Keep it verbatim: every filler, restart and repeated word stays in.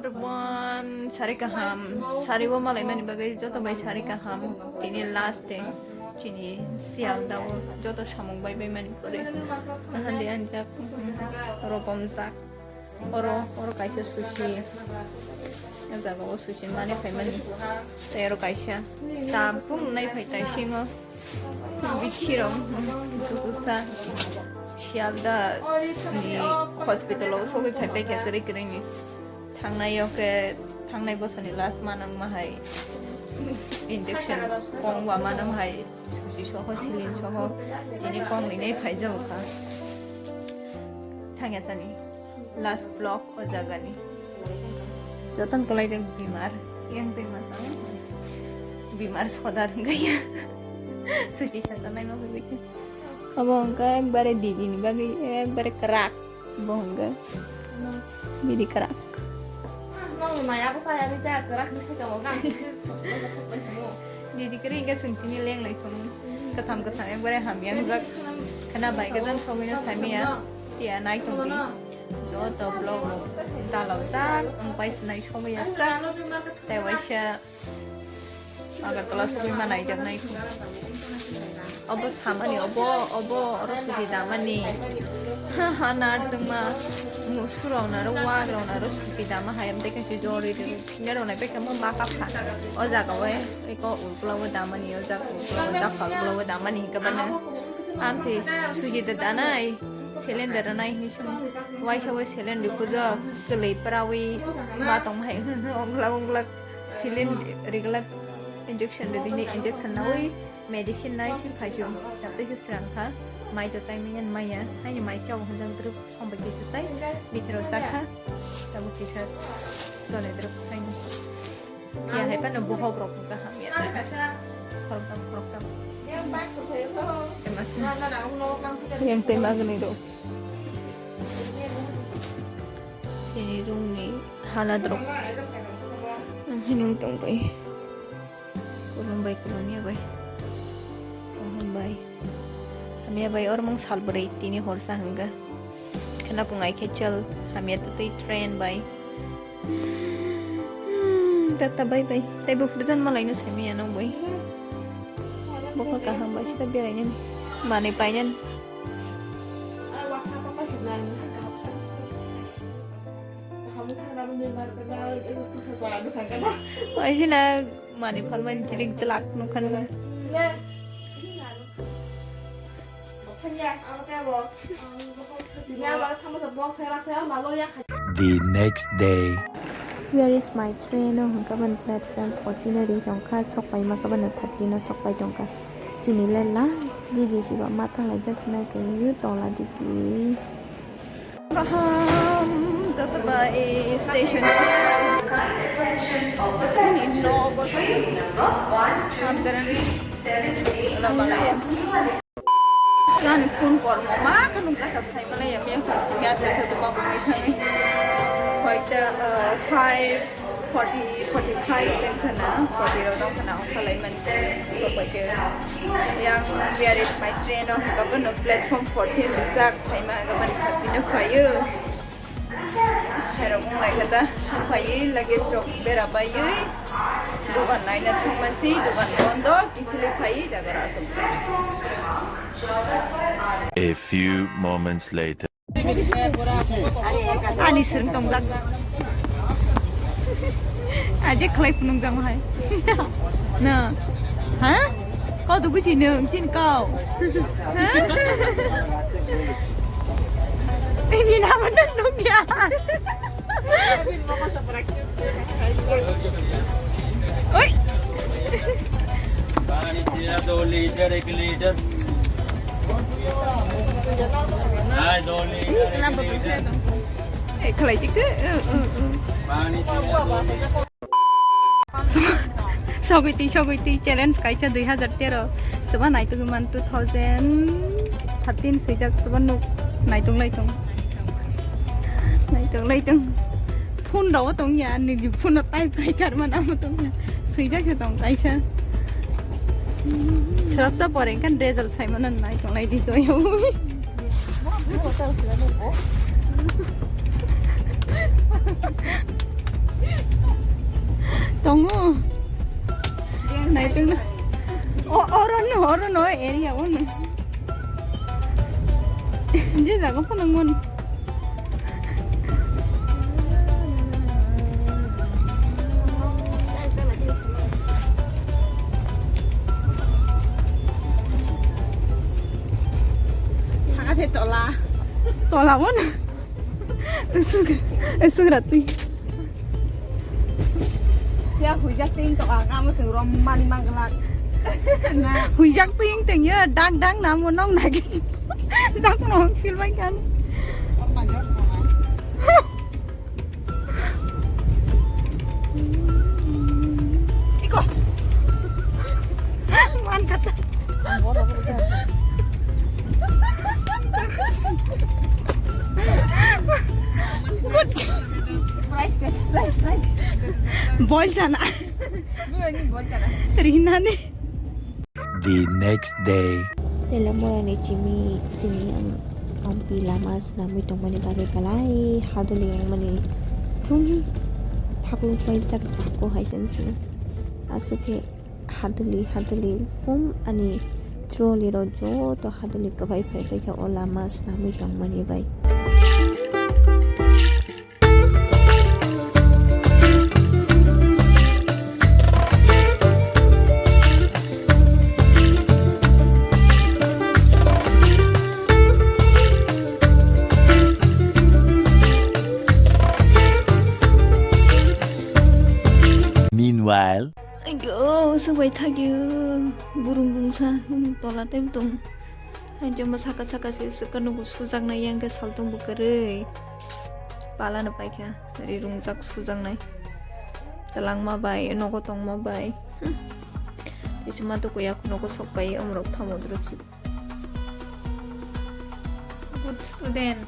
Everyone, sari kaham, sari o malai mani bagwi joto bai sari kaham. Tini last day, chini Sialda o joto samung bai bai mani pore. Ahandi anjak, oro bomjak, oro, oro kaisa sushi. O jaga o sushi mani phaimani. Tei oro kaisa tabuk nai phai taisingo. Bichirok, Jujusa, Sialda ni hospital o sogwi phai paikha kwrwi kwrwi ni. Thangnai o khe, thangnai bosoni last manang ma hai injection kong ba manang hai susi soho, silin soho, tini kong ni nai phai jabo kha. Thangya sani. Last vlog o jaga ni. Joton kwlaijak bimar. Yang twi masa. Bimar sodar wngkha ya. Suki sasa nai ma phaibai khe. Abo wngkha ekbare didi ni bagwi ekbare kwrak. Bo wngkha. Didi kwrak. Didi kwrwi wngkha chwng tini lenglai thung. Kwtham kwtham ekbare hamya wngjak. Khwna bai gajang sogwino samya. Tia nai tong di. Joto vlog rok dalok jak wng pai sinai somoi ya sak. Tei waisa Agartala sogwi ma nai jak nai. Obo samani, obo, obo oro suti damani. Ha ha, narjwkma musurok naro wagrok naro suti dama hai, amtwi kaisa jori rw. Phina rwnai bai khe mo ma kapha. O jaga o eko ukla o damani, o jaga ukla o, dapha ukla o damani hinkhe bano. Amsi suji da danai, cylinder rwnai hinwi swngo. Waisa wai cylinder kujak kwlwi prawi ma tongma hai, ongla ongla cylinder rigla injection rwdi hinwi injection nawi medicine nai si phaisu. Tabtei se srang kha, mai to chai manya manya, haini mai chao hwnjak drwk sombai kisa sai, mithiro chakha, tabuk kisa chole drwk haini. Ya hai phano bohok rok wngkha hamya ta. Khoroktham, khoroktham. Yang tei magnwi rok. Chini room ni halat rok. Ang hinung tong bai. Kulum bai, kulum ya bai. Kaham bai. Hamya bai, oro mung sal bwrwi tini horsa hwnga. Khwna pung ai khe chal, hamya twtwi train bai. Hmm, tata bai bai. Tei bo phuru jan malai no sai manya nang bai. Bo kha kaham bai sita berai nani. Manwi pai nani. Bai sina. Mani phalmani chirik chlak nukhan. The next day. Where is my train? O hwnka ban platform fourteen o ri tongkha, sok pai ma kha bano thirteen o sok pai tongkha. Chini le last digi siba ma thanglai jasnai khe tola digi. Kaham, joto bai station sini nogo sini. Ham garan. Ani phone kormo ma khanu kaka sai mana ya, me phone si me ate sa tuma bumi thani. Hoita, uh, five forty, forty-five wngkhana, forty rok wngkhana, wngkha lai mani. Sopai khe yang where is my train o hwnka bono platform fourteen rijak phaima hwnka bani thirteen o phaio. Khairok wng lai kha ta, sophaiwi luggage rok bera baiwi dogan naina thangma si, dogan bondo, kiphilwi phaiwi jaga rok aswk. A few moments later. Ani swrwng tongjak. Aje khlai phunukjak hai. No. Ha? Kau tu buji nung, chin kau. Ha? Ini nama nung ya. Oi. पानी चाहिए दो लीटर, एक लीटर। हाँ, दो लीटर, एक litre. Eh, khlai tik te. पानी चाहिए दो litre. Sogwi twi, sogwi twi, challenge kaisa dui hazar tero. Soba naitugwi man two thousand thirteen swijak, soba nuk naitung laitung. Naitung laitung. Phone rao tong ya, nini phone no type kai kar mana mo tong ya. Swijak se tong kaisa. Srapsa pore kan result sai mana naitung lai di soyo. Hotel sila nungko. Tengna. O, oro no, oro no, area o no. Je jaga phano mon. Saka se tola. Tola o no. Usuk, usuk ratui. Ya huijak ting to ka kamo sing rom mani manglak. Na. Huijak ting ting ya dak dak namo nong nagi. Jak no feel bai kan. Iko. Man kata. Good. Price deh, price, price. Bol sana. Gue ini bol sana. Rina nih. The next day. Tela morani chimi sini ang ampi lama snamwi tongmani bagwi belai hadoli wngmani thum thaklu paijak tako hai se wngsingo. Aswk khe hadoli hadoli phum ani trolley rok joto hadoli kwbai phai paikha o lama snamwi tongmani bai. Meanwhile. Aigo, swbai thagio, burung bungsa, hmm, tola tei bwtwng. Hai joma saka saka se swkang nugo sujaknai, yang khe saltong bo kwrwi. Palano paikha, ri rungjak sujaknai. Twlangma bai, nogo tongma bai. Hmm. Tei se ma tukuya nogo sok bai, omorok thamo drop si. Good student.